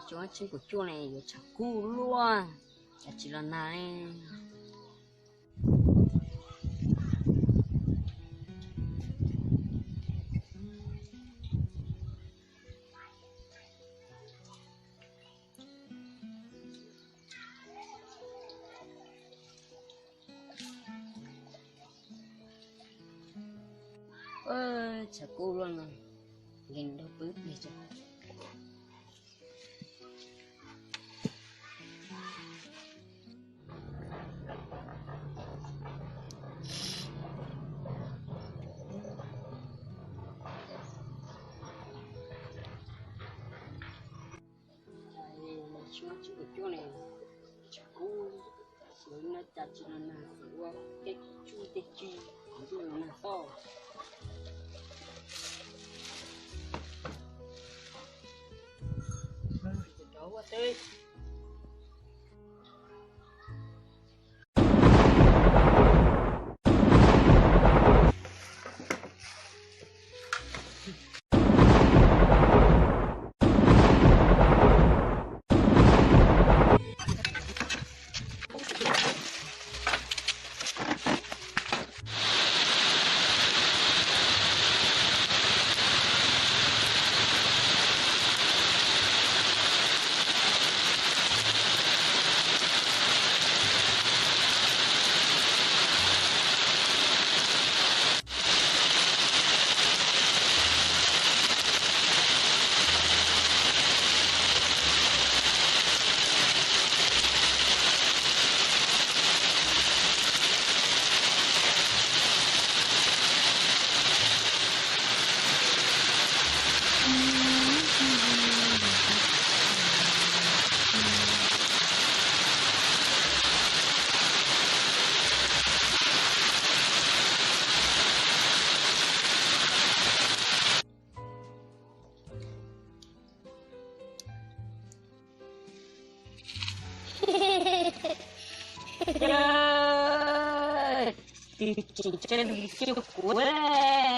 Tsob tsib kaum cuaj ne yuav tshav kub luaj, cas tsis los nag li. Tshav kub luaj no, nkees nrog pwb pliag tso. Tshuab tsib kaum cuaj ne, tshav kub, sawv no cas tsis los nag, xav ua tej tsuj tej ci, ntuj los nag toj. Rov ua teb. Twb tseem tsa lus cuag kuv lawm.